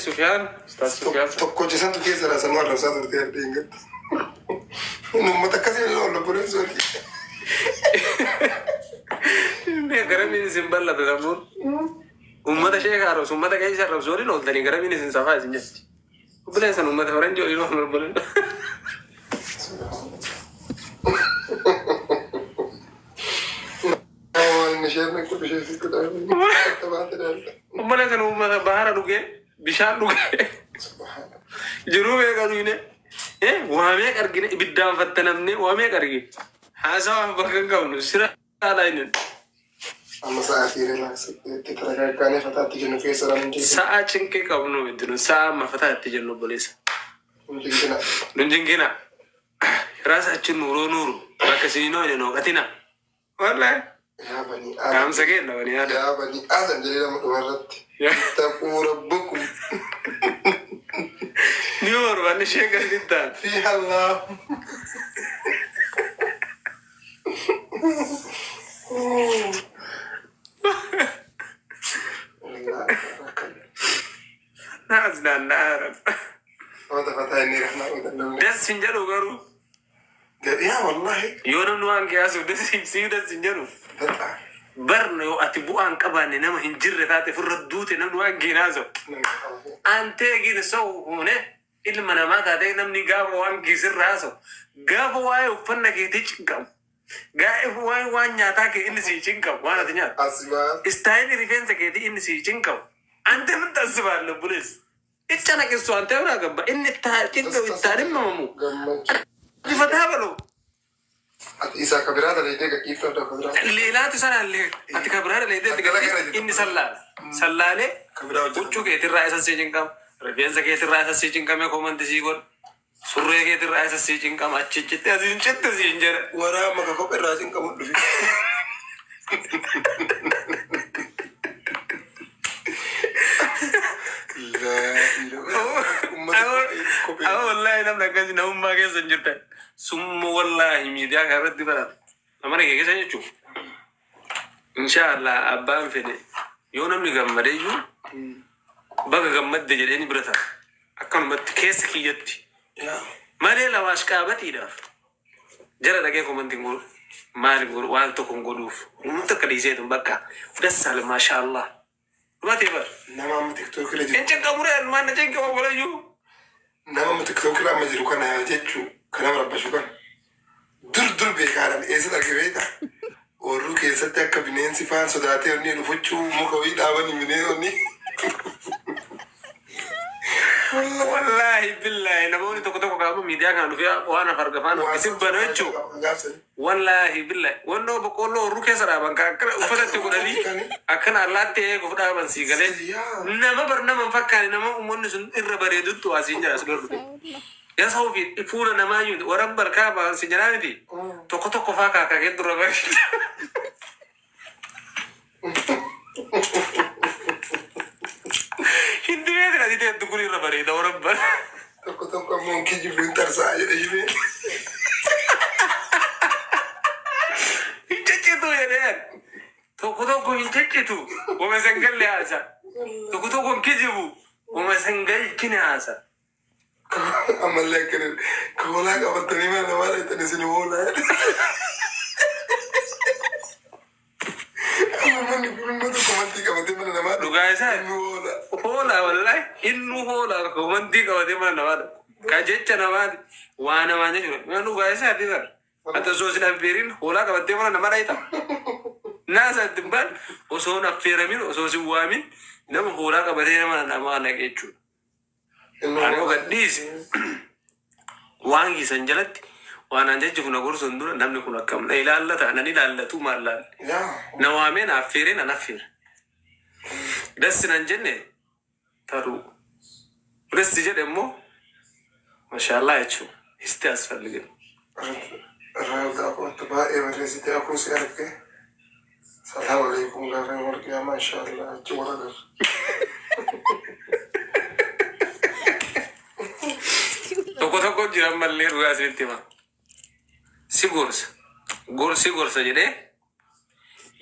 Sufiyaan, Ustaaz Sufiyaan. Tokkocha santu keessa dha sanuu arrabsaa turte ardee hin gattu. Uummata akkasii illee ol obboleessooti. Mee garamiin isin bal'ata sammuun? Uummata sheeka arrabsu, uummata keessa arrabsu waliin ooltanii garamiin isin safaa isin jetti. Obboleessan uummata faranjii waliin ooltan obboleessa. Waan isheen godhu ishee si godhaa. Akka baate daalla. Obboleessan uummata bahara dhugee, bishaan dhugee, jiruu meeqa dhuyne, waa meeqa argine, ibiddaan fattanamne, waa meeqa argine. Haasawaaf bakka hin qabnu, sira haadha inni. Amma sa'aatii relax itti taragaaggaanee fataatti jennu keessa dhaan hin jeeqina. Sa'a cinqii qabnu miti nu sa'a amma fataa itti jennu obboleessa. Hin jeeqina. Nun jinqina. ራሳችን ኑሮ ኑሩ bakka isin hin ooyne nooqatina. Wallahi. Yaa banii Aadam. Dhaamsa kenna banii Aadam. Yaa banii Aadam jedhee nama dhumarratti. Ittaquu rabbakum. Ni barbaanne ishee gadi ta'an. Fi Allah. Naas naanna'aa. Wanta fataa inni rafnaa godhan namni. Das hin jedhu garuu Yaa wallahi. yoo namni waan qiyaasuuf das siif das hin jedhu. Bexaa. Barna yoo ati bu'aan qabaanne nama hin jirre taate ofirra duute namni waan keenyaa Namni qaba. Antee gin ሰው ሆነ ilma namaa taatee namni gaafa waan kiisirra haasa'u gaafa waa'ee uffanna keetii cinqamu gaafa waa'ee waan nyaataa kee inni sii cinqamu waan ati nyaatu Asibaa. Style rifeensa keetii inni sii cinqamu ante ምን ታስባለህ bulees iccanaqisu ante biraa gabba inni cinqamu ittaa dhimmamamu Gammachuu. fataa baloo Ati isaa ka biraa dalaydee gadhiiftuu adda ka biraa. Leelaatu sanaallee ati ka biraa dalaydee itti gadhiiftu inni sallaala sallaalee Ka biraa hojjetu. huccuu keetirraa isa sii cinqama rifeensa keetirraa isa sii cinqame comment sii godha surree keetirraa isa sii cinqama achi citte asiin citte siin jedha. Waraa maka kophee irraa cinqamu dhufi. Uummata kophee. Amma wallaahi namni akkasii namummaa keessa hin jirtan. Summa wallaahi miidiyaa kana irratti barata. Amana kee keessa jechuun. Inshaallah abbaan fedhe yoo namni gammade iyyuu baga gammadde jedhee bira ta'a. Akkanumatti keessa kiyyatti. Malee lawaash qaabatiidhaaf. Jara dhaqee comment hin godhu. Maal hin godhu waan tokko hin godhuuf. Uummata akka dhiiseetu bakka. Dassaale maashaallah. Dhumatee bar. Nama amma TikTok irra jiru. Hin cinqamuree maal na cinqama godhayyuu. Nama amma TikTok irra amma jiru kana jechuu kana rabbashu kana. Dur dur beekaadhaan eessatti arge beektaa? Oorruu keessatti akka bineensi faan sodaatee onni dhufuchuu muka wayii dhaabanii bineensonni. Wallaahi billaahi namoonni tokko tokko qaama miidiyaa kana dhufee waan afargafaan isin banu jechuudha. Wallaahi billaahi wannoo boqqolloo horruu keessa dhaaban kan akkana uffatatti godhanii akkana allaatti eeguuf dhaaban sii galee nama bar nama hin fakkaane nama uummanni sun irra bareeduttu asiin jira as dhufe. Yasa ofii fuula namaa iyyuu waran barkaa ba'an si jedhaa miti tokko tokko faa kaakakee dura bareeda. Hindi beekna ati teettu kun irra bareeda waran bar. Tokko tokko ammoo kijibni hin tarsa'a jedhe shibee. Hin ciccitu jedheen. Tokko tokko hin ciccitu. Wama sangalle haasa. Tokko tokko hin kijibu. Wama sangalchine haasa. Ammallee akkana koolaa qabatanii mana namaa dhaqxan isin hoolaa jedhe. Amma manni kun uummata comment qabatee mana namaa dhufu. Dhugaa isaa. Inni hoolaa. Hoolaa wallahi innu hoolaa comment qabatee mana namaa dhufu. Ka jecha namaati waa namaa jechuudha. Mana dhugaa isaati bara. Ati osoo sin affeerin hoolaa qabattee mana namaa dhaqxa. Naasa itti hin baane osoo hin affeeramin osoo sin waamin nama hoolaa qabatee mana namaa dhaqe jechuudha. Ani yoo gadhiise waan kiisan jalatti waan an jechuuf na gorsuun dura namni kun akkam na ilaallata nan ilaallatu maal laalle. Yaa. Na waamee na affeeree nan affeera. Dassi nan jenne taruu. Dassi jedhe immoo mashaallaa jechuudha. Histi asfalligin. Ragaa kootu baay'ee barreessite akkuma si arge. Salaam alaikum gaafa wal qiyaamaa inshaallah achi wal agarra. Tokko tokko jira ammallee dhugaa isinitti hima. Si gorsa. Gorsi gorsa jedhee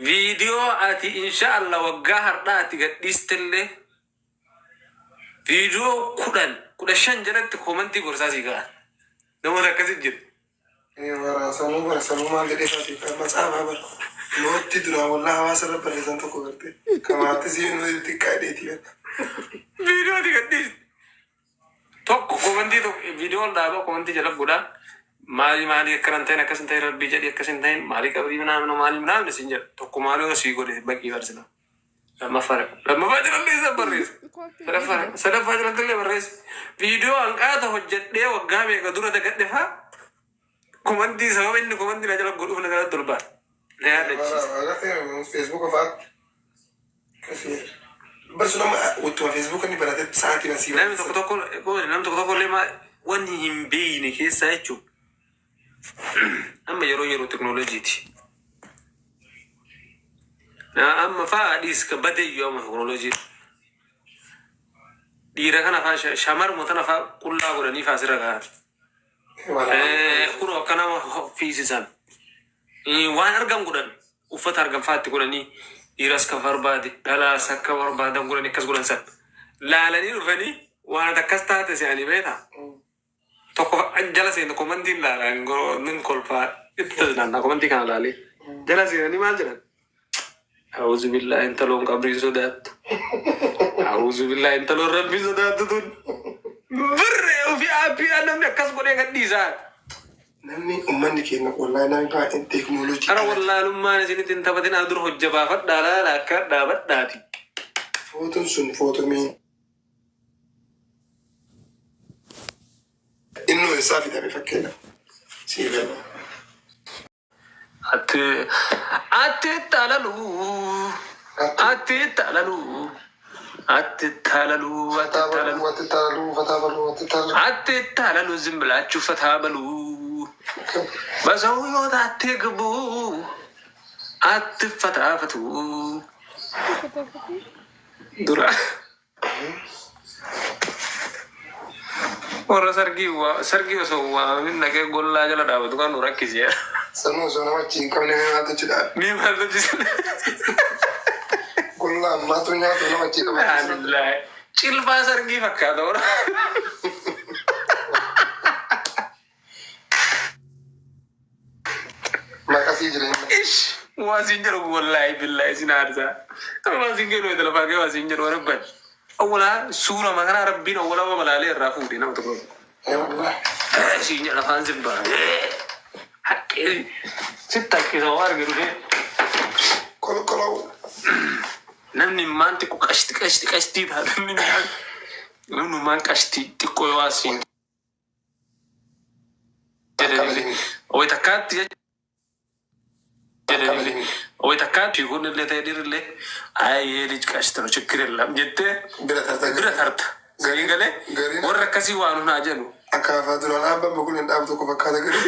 viidiyoo ati inshaallah waggaa har'aa ati gadhiistellee Viidiyoo 10 15 jalatti komantii gorsaa sii kaa'an. Namoota akkasii jiru. Waraansanuu barasanuu maal jedhee isaatiif matsaafaa bara. Nootti duraan wallaa hawaasa irra barreessan tokko gartee. Kamaatti siin xiqqaa dheetii bara. Viidiyoo ati gadhiiste. Tokko komantii tokko viidiyoo ol dhaabaa komantii jala godhaa. Maali maali akkana hin ta'in akkas hin ta'in rabbii jedhi akkas hin ta'in maali qabrii minaamin maali minaamin siin jedha. Tokko maali yoo sii godhe baqii barsina. Lammaffaa lammaffaa jalatti isa barreessa. Sadaffaa sadaffaa jalatti illee barreessa. Viidiyoo hanqaata hojjedhee waggaa meeqa dura dagadhe faa komantii sababa inni komantii na jala godhuuf na jalatti ol ba'a. Na yaadachiisa. Feesbuuka fa'aatti. Barsu nama utuma feesbuuka inni barate sa'aatii masii Namni tokko tokko namni tokko tokko illee wanni hin beekne keessaa jechuun amma yeroo yeroo teknooloojiiti. Amma faa dhiis ka badee iyyuu amma teknooloojii. Dhiira kana faa shamaruma tana faa qullaa godhanii faa asirra kaa'an. Kunoo akka nama fiisisan. Waan argan godhan uffata argan faatti godhanii dhiiras ka barbaade dhalaas akka barbaadan godhanii akkas godhan san. Laalanii dhufanii waan akkas taate se'anii beektaa? Tokko jala seenu komantiin laalaan nin kolfaa itti tajaajilaa komantii kana laalee. Jala seenanii maal jedhan? A'uuzu billaa intaloon qabrii sodaattu. A'uuzu billaa intaloon rabbii sodaattu tun. Birree ofii aappii namni akkas godhee gadhiisaa. Namni uummanni keenya wallaahi namni baay'een teeknooloojii. Qara wallaalummaan isinitti hin taphatin dur hojjabaafadhaa laala akka dhaabadhaati. Footoon sun footoo miin. Innoo eessaa fidame fakkeenyaaf. Sii gala. Ati ati talalu ati talalu ati talalu ati Fataa talalu baluu, ati taalaluu, fataa baluu, ati taalaluu. ati talalu ዝም ብላችሁ ፈታ በሉ። በሰው ሕይወት አትግቡ፣ አትፈታፈቱ። Dura warra sargii sargii osoo waamin dhaqee gollaa jala dhaabatu kan nu rakkisee. Sanuu osoo nama achi hin qabne mee maaltu achi dhaabe? Ni maal hojjetan? Qullaa ammaatu nyaatu nama achi qabatu. Alhamdulillah. Cilfaa sargii fakkaata warra. Maqasii jireenya. Ish waa siin jedhu wallaahi billaahi sin aarsaa. Waa siin jedhu itti lafaa kee waa siin jedhu warabban. Awwalaa suura makanaa rabbiin awwalaa waa malaalee irraa fuudhe nama tokko. Ee wallaahi. Siin jedha afaan sibbaa. Haqqee sitti haqqisa waa arge dhufee. Kolkoloo. Namni maan xiqqoo qashti qashti qashtii taata namni namni maan qashtii xiqqoo yoo asiin jedhanillee wayi takkaatti jedhanillee wayi takkaatti fiiguun illee ta'e dhiirrillee ayyee lij qashti ነው ችግር የለም jettee Bira tarta. bira tarta. Gariin galee Gariin- warra akkasii waan hunaa jedhu. Akaafaa duraan dhaabbaan bokuun hin dhaabu tokko fakkaata gari.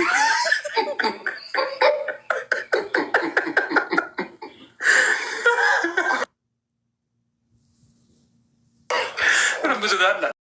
Rabbi sodaadha.